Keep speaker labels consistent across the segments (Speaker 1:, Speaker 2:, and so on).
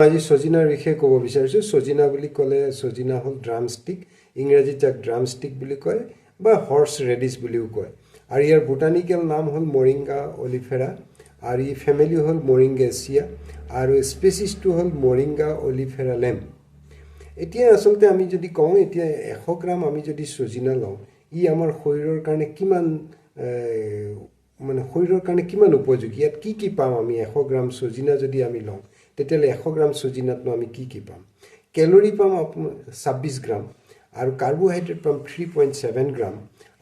Speaker 1: আজি ছজিনাৰ বিষয়ে ক'ব বিচাৰিছোঁ। ছজিনা বুলি ক'লে ছজিনা হ'ল ড্ৰাম ষ্টিক, ইংৰাজীত যাক ড্ৰাম ষ্টিক বুলি কয় বা হৰ্চ ৰেডিছ বুলিও কয়। আৰু ইয়াৰ বোটানিকেল নাম হ'ল মৰিংগা অলিফেৰা আৰু ই ফেমিলি হ'ল মৰিংগেচিয়া আৰু স্পেচিছটো হ'ল মৰিংগা অলিফেৰা লেম। এতিয়া আচলতে আমি যদি কওঁ, এতিয়া 100 গ্ৰাম আমি যদি ছজিনা লওঁ, ই আমাৰ শৰীৰৰ কাৰণে কিমান, মানে শৰীৰৰ কাৰণে কিমান উপযোগী, ইয়াত কি কি পাম আমি? 100 গ্ৰাম ছজিনা যদি আমি লওঁ, তেতিয়াহ'লে 100 গ্ৰাম ছজিনাতনো আমি কি কি পাম? কেলৰি পাম আপোনাৰ 26 গ্ৰাম আৰু কাৰ্বহাইড্ৰেট পাম 3.7 গ্ৰাম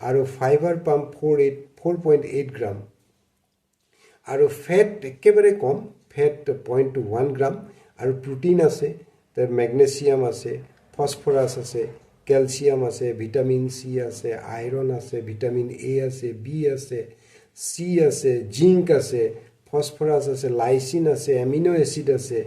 Speaker 1: আৰু ফাইবাৰ পাম 4.8 গ্ৰাম আৰু ফেট একেবাৰে কম, ফেট 0.1 গ্ৰাম আৰু প্ৰ'টিন আছে, মেগনেছিয়াম আছে, ফচফৰাছ আছে, কেলছিয়াম আছে, ভিটামিন চি আছে, আইৰণ আছে, ভিটামিন এ আছে, বি আছে, চি আছে, জিংক আছে, ফচফৰাছ আছে, লাইচিন আছে, এমিনো এচিড আছে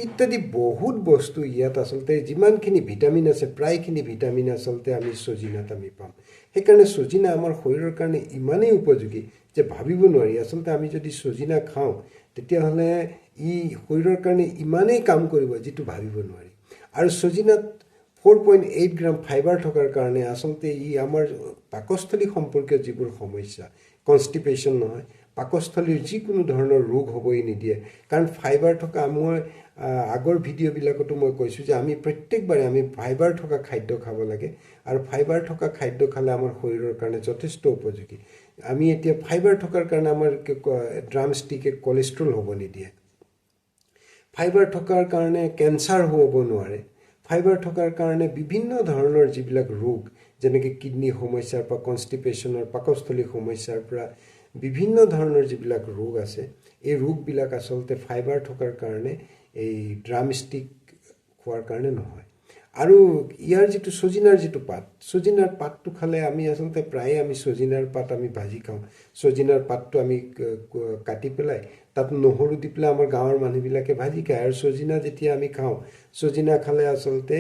Speaker 1: ইত্যাদি বহুত বস্তু। ইয়াত আচলতে যিমানখিনি ভিটামিন আছে, প্ৰায়খিনি ভিটামিন আচলতে আমি ছজিনাত আমি পাম। সেইকাৰণে ছজিনা আমাৰ শৰীৰৰ কাৰণে ইমানেই উপযোগী যে ভাবিব নোৱাৰি। আচলতে আমি যদি ছজিনা খাওঁ, তেতিয়াহ'লে ই শৰীৰৰ কাৰণে ইমানেই কাম কৰিব যিটো ভাবিব নোৱাৰি। আৰু ছজিনাত 4.8 গ্ৰাম ফাইবাৰ থকাৰ কাৰণে আচলতে ই আমাৰ পাকস্থলী সম্পৰ্কীয় যিবোৰ সমস্যা, কনষ্টিপেশ্যন নহয়, পাকস্থলীৰ যিকোনো ধৰণৰ ৰোগ হ'বই নিদিয়ে। কাৰণ ফাইবাৰ থকা, মই আগৰ ভিডিঅ'বিলাকতো মই কৈছোঁ যে আমি প্ৰত্যেকবাৰে আমি ফাইবাৰ থকা খাদ্য খাব লাগে আৰু ফাইবাৰ থকা খাদ্য খালে আমাৰ শৰীৰৰ কাৰণে যথেষ্ট উপযোগী। আমি এতিয়া ফাইবাৰ থকাৰ কাৰণে আমাৰ ড্ৰাম ষ্টিকে কলেষ্ট্ৰল হ'ব নিদিয়ে, ফাইবাৰ থকাৰ কাৰণে কেঞ্চাৰ হ'ব নোৱাৰে, ফাইবাৰ থকাৰ কাৰণে বিভিন্ন ধৰণৰ যিবিলাক ৰোগ, যেনেকৈ কিডনী সমস্যাৰ পৰা, কনষ্টিপেশ্যনৰ, পাকস্থলী সমস্যাৰ পৰা বিভিন্ন ধৰণৰ যিবিলাক ৰোগ আছে, এই ৰোগবিলাক আচলতে ফাইবাৰ থকাৰ কাৰণে এই ড্ৰাম ষ্টিক খোৱাৰ কাৰণে নহয়। আৰু ইয়াৰ যিটো ছজিনাৰ যিটো পাত, ছজিনাৰ পাতটো খালে আমি আচলতে প্ৰায়ে আমি ছজিনাৰ পাত আমি ভাজি খাওঁ। ছজিনাৰ পাতটো আমি কাটি পেলাই তাত নহৰু দি পেলাই আমাৰ গাঁৱৰ মানুহবিলাকে ভাজি খায়। আৰু ছজিনা যেতিয়া আমি খাওঁ, ছজিনা খালে আচলতে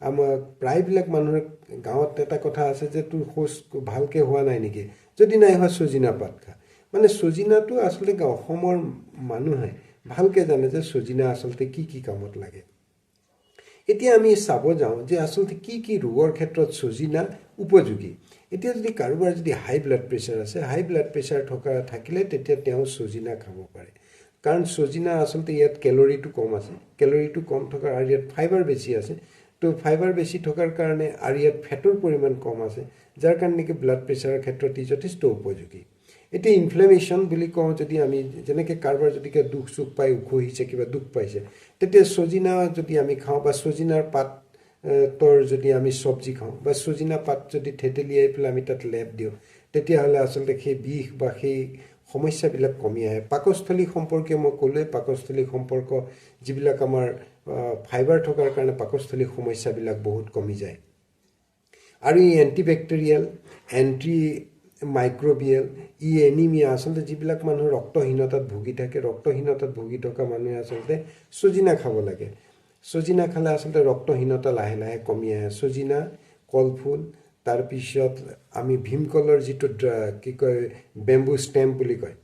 Speaker 1: আমাৰ প্ৰায়বিলাক মানুহৰ গাঁৱত এটা কথা আছে যে তোৰ শৌচ ভালকৈ হোৱা নাই নেকি? যদি নাই হোৱা, ছজিনা পাত খা। মানে ছজিনাটো আচলতে অসমৰ মানুহে ভালকৈ জানে যে ছজিনা আচলতে কি কি কামত লাগে। এতিয়া আমি চাব যাওঁ যে আচলতে কি কি ৰোগৰ ক্ষেত্ৰত ছজিনা উপযোগী। এতিয়া যদি কাৰোবাৰ যদি হাই ব্লাড প্ৰেছাৰ আছে, হাই ব্লাড প্ৰেছাৰ থাকিলে তেতিয়া তেওঁ ছজিনা খাব পাৰে। কাৰণ ছজিনা আচলতে ইয়াত কেলৰিটো কম আছে, কেলৰিটো কম থকাৰ আৰু ইয়াত ফাইবাৰ বেছি আছে। তো ফাইবাৰ বেছি থকাৰ কাৰণে আৰু ইয়াত ফেটৰ পৰিমাণ কম আছে, যাৰ কাৰণে নেকি ব্লাড প্ৰেছাৰৰ ক্ষেত্ৰত ই যথেষ্ট উপযোগী। এতিয়া ইনফ্লেমেশ্যন বুলি কওঁ যদি আমি, যেনেকৈ কাৰোবাৰ যদি কিবা দুখ চুখ পাই উখহিছে, কিবা দুখ পাইছে, তেতিয়া ছজিনা যদি আমি খাওঁ বা ছজিনাৰ পাতৰ যদি আমি চব্জি খাওঁ বা ছজিনা পাত যদি থেতেলিয়াই পেলাই আমি তাত লেপ দিওঁ, তেতিয়াহ'লে আচলতে সেই বিষ বা সেই সমস্যাবিলাক কমি আহে। পাকস্থলী সম্পৰ্কে মই ক'লোৱে, পাকস্থলী সম্পৰ্ক যিবিলাক আমাৰ ফাইবাৰ থকাৰ কাৰণে পাকস্থলী সমস্যাবিলাক বহুত কমি যায়। আৰু ই এণ্টিবেক্টেৰিয়েল, এণ্টি মাইক্ৰ'বিয়েল, ই এনিমিয়া, আচলতে যিবিলাক মানুহ ৰক্তহীনতাত ভুগি থাকে, ৰক্তহীনতাত ভুগি থকা মানুহে আচলতে ছজিনা খাব লাগে। ছজিনা খালে আচলতে ৰক্তহীনতা লাহে লাহে কমি আহে। ছজিনা, কলফুল, তাৰপিছত আমি ভীমকলৰ যিটো কি কয়, বেম্বু ষ্টেম বুলি কয়,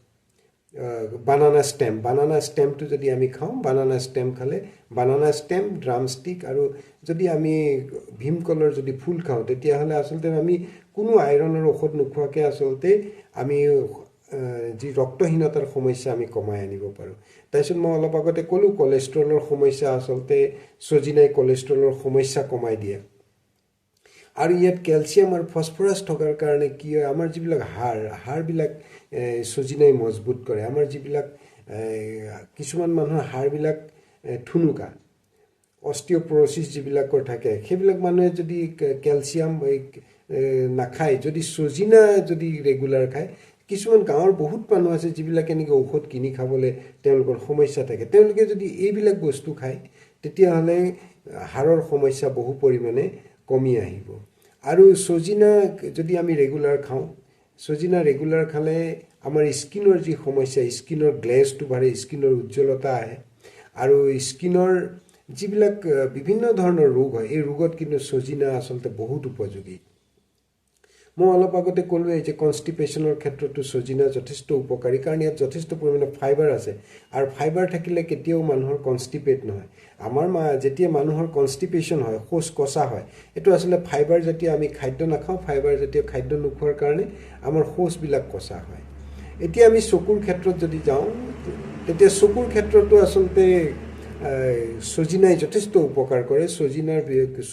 Speaker 1: বানানা ষ্টেম, বানানা ষ্টেমটো যদি আমি খাওঁ, বানানা ষ্টেম খালে, বানানা ষ্টেম, ড্ৰাম ষ্টিক আৰু যদি আমি ভীমকলৰ যদি ফুল খাওঁ, তেতিয়াহ'লে আচলতে আমি কোনো আইৰণৰ ঔষধ নোখোৱাকৈ আচলতে আমি যি ৰক্তহীনতাৰ সমস্যা আমি কমাই আনিব পাৰোঁ। তাৰপিছত মই অলপ আগতে ক'লোঁ, কলেষ্ট্ৰলৰ সমস্যা, আচলতে ছজিনাই কলেষ্ট্ৰলৰ সমস্যা কমাই দিয়ে। আৰু ইয়াত কেলছিয়াম আৰু ফচফৰাছ থকাৰ কাৰণে কি হয়, আমাৰ যিবিলাক হাড়, হাড়বিলাক ছজিনাই মজবুত কৰে। আমাৰ যিবিলাক কিছুমান মানুহৰ হাড়বিলাক ঠুনুকা, অষ্টিঅ'পৰচিছ যিবিলাকৰ থাকে, সেইবিলাক মানুহে যদি কেলছিয়াম নাখায়, যদি ছজিনা যদি ৰেগুলাৰ খায়, কিছুমান গাঁৱৰ বহুত মানুহ আছে যিবিলাকে নেকি ঔষধ কিনি খাবলৈ তেওঁলোকৰ সমস্যা থাকে, তেওঁলোকে যদি এইবিলাক বস্তু খায়, তেতিয়াহ'লে হাড়ৰ সমস্যা বহু পৰিমাণে কমি আহিব। আৰু ছজিনা যদি আমি ৰেগুলাৰ খাওঁ, ছজিনা ৰেগুলাৰ খালে আমাৰ স্কিনৰ যি সমস্যা, স্কিনৰ গ্লেজটো বাঢ়ে, স্কিনৰ উজ্জ্বলতা আহে আৰু স্কিনৰ যিবিলাক বিভিন্ন ধৰণৰ ৰোগ হয়, এই ৰোগত কিন্তু ছজিনা আচলতে বহুত উপযোগী। মই অলপ আগতে ক'লোৱেই যে কনষ্টিপেশ্যনৰ ক্ষেত্ৰতো ছজিনা যথেষ্ট উপকাৰী, কাৰণ ইয়াত যথেষ্ট পৰিমাণে ফাইবাৰ আছে আৰু ফাইবাৰ থাকিলে কেতিয়াও মানুহৰ কনষ্টিপেট নহয়। আমাৰ যেতিয়া মানুহৰ কনষ্টিপেশ্যন হয়, শৌচ কচা হয়, এইটো আচলতে ফাইবাৰ জাতীয় আমি খাদ্য নাখাওঁ, ফাইবাৰ জাতীয় খাদ্য নোখোৱাৰ কাৰণে আমাৰ শৌচবিলাক কচা হয়। এতিয়া আমি চকুৰ ক্ষেত্ৰত যদি যাওঁ, তেতিয়া চকুৰ ক্ষেত্ৰতো আচলতে ছজিনাই যথেষ্ট উপকাৰ কৰে। ছজিনাৰ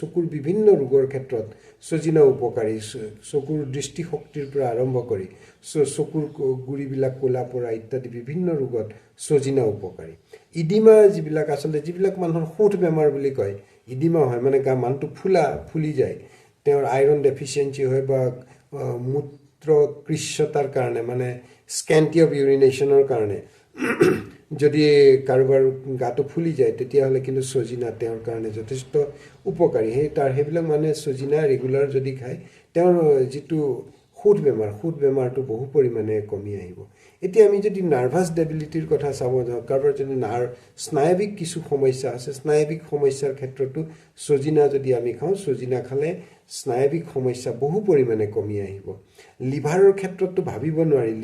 Speaker 1: চকুৰ বিভিন্ন ৰোগৰ ক্ষেত্ৰত ছজিনা উপকাৰী। চকুৰ দৃষ্টিশক্তিৰ পৰা আৰম্ভ কৰি চকুৰ গুৰিবিলাক ক'লা পৰা ইত্যাদি বিভিন্ন ৰোগত ছজিনা উপকাৰী। ইডিমা যিবিলাক আচলতে যিবিলাক মানুহৰ শোথ বেমাৰ বুলি কয়, ইডিমা হয় মানে গা মানুহটো ফুলি যায়, তেওঁৰ আইৰণ ডেফিচিয়েঞ্চি হয় বা মূত্ৰকৃচ্ছতাৰ কাৰণে মানে স্কেণ্টি অফ ইউৰিনেশ্যনৰ কাৰণে যদি কাৰোবাৰ গাটো ফুলি যায়, তেতিয়াহ'লে কিন্তু ছজিনা তেওঁৰ কাৰণে যথেষ্ট উপকাৰী। সেইবিলাক মানুহে ছজিনা ৰেগুলাৰ যদি খায়, তেওঁৰ যিটো শোথ বেমাৰ, শোথ বেমাৰটো বহু পৰিমাণে কমি আহিব। এতিয়া আমি যদি নাৰ্ভাছ ডেবিলিটিৰ কথা চাব যাওঁ, কাৰোবাৰ যদি স্নায়বিক কিছু সমস্যা আছে, স্নায়বিক সমস্যাৰ ক্ষেত্ৰতো ছজিনা যদি আমি খাওঁ, ছজিনা খালে স্নায়বিক সমস্যা বহু পৰিমাণে কমি আহিব। লিভাৰৰ ক্ষেত্ৰততো ভাবিব নোৱাৰি।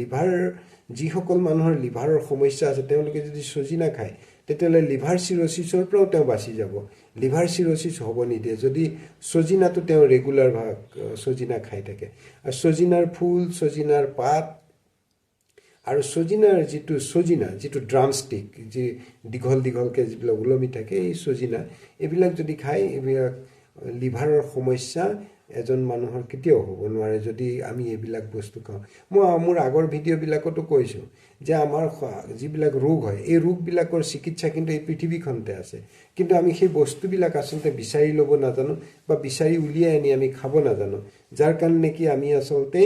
Speaker 1: যিসকল মানুহৰ লিভাৰৰ সমস্যা আছে, তেওঁলোকে যদি ছজিনা খায়, তেতিয়াহ'লে লিভাৰ চিৰ'চিছৰ পৰাও তেওঁ বাচি যাব। লিভাৰ চিৰ'চিছ হ'ব নিদিয়ে যদি ছজিনাটো তেওঁ ৰেগুলাৰ ভাগ ছজিনা খাই থাকে। আৰু ছজিনাৰ ফুল, ছজিনাৰ পাত আৰু ছজিনাৰ যিটো ছজিনা, যিটো ড্ৰামষ্টিক, যি দীঘল দীঘলকৈ যিবিলাক ওলমি থাকে, এই ছজিনা এইবিলাক যদি খায়, এইবিলাক লিভাৰৰ সমস্যা এজন মানুহৰ কেতিয়াও হ'ব নোৱাৰে যদি আমি এইবিলাক বস্তু খাওঁ। মই মোৰ আগৰ ভিডিঅ'বিলাকতো কৈছোঁ যে আমাৰ যিবিলাক ৰোগ হয়, এই ৰোগবিলাকৰ চিকিৎসা কিন্তু এই পৃথিৱীখনতে আছে, কিন্তু আমি সেই বস্তুবিলাক আচলতে বিচাৰি ল'ব নাজানো বা বিচাৰি উলিয়াই আনি আমি খাব নাজানো, যাৰ কাৰণে নেকি আমি আচলতে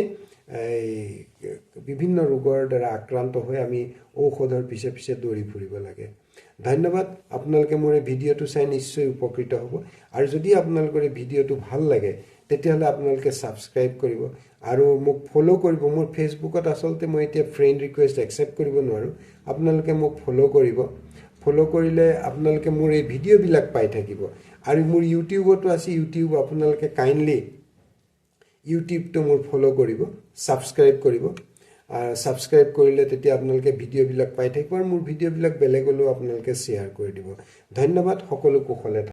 Speaker 1: এই বিভিন্ন ৰোগৰ দ্বাৰা আক্ৰান্ত হৈ আমি ঔষধৰ পিছে পিছে দৌৰি ফুৰিব লাগে। ধন্যবাদ। আপোনালোকে মোৰ এই ভিডিঅ'টো চাই নিশ্চয় উপকৃত হ'ব আৰু যদি আপোনালোকৰ এই ভিডিঅ'টো ভাল লাগে, তেতিয়াহ'লে আপোনালোকে ছাবস্ক্ৰাইব কৰিব আৰু মোক ফ'ল' কৰিব। মোৰ ফেচবুকত আচলতে মই এতিয়া ফ্ৰেণ্ড ৰিকুৱেষ্ট একচেপ্ট কৰিব নোৱাৰোঁ, আপোনালোকে মোক ফ'ল' কৰিব। ফ'ল' কৰিলে আপোনালোকে মোৰ এই ভিডিঅ'বিলাক পাই থাকিব। আৰু মোৰ ইউটিউবতো আছে, ইউটিউব আপোনালোকে কাইণ্ডলি ইউটিউবটো মোৰ ফ'ল' কৰিব, ছাবস্ক্ৰাইব কৰিব। ছাবস্ক্ৰাইব কৰিলে তেতিয়া আপোনালোকে ভিডিঅ'বিলাক পাই থাকিব আৰু মোৰ ভিডিঅ'বিলাক বেলেগলৈও আপোনালোকে শ্বেয়াৰ কৰি দিব। ধন্যবাদ। সকলো কুশলে থাকক।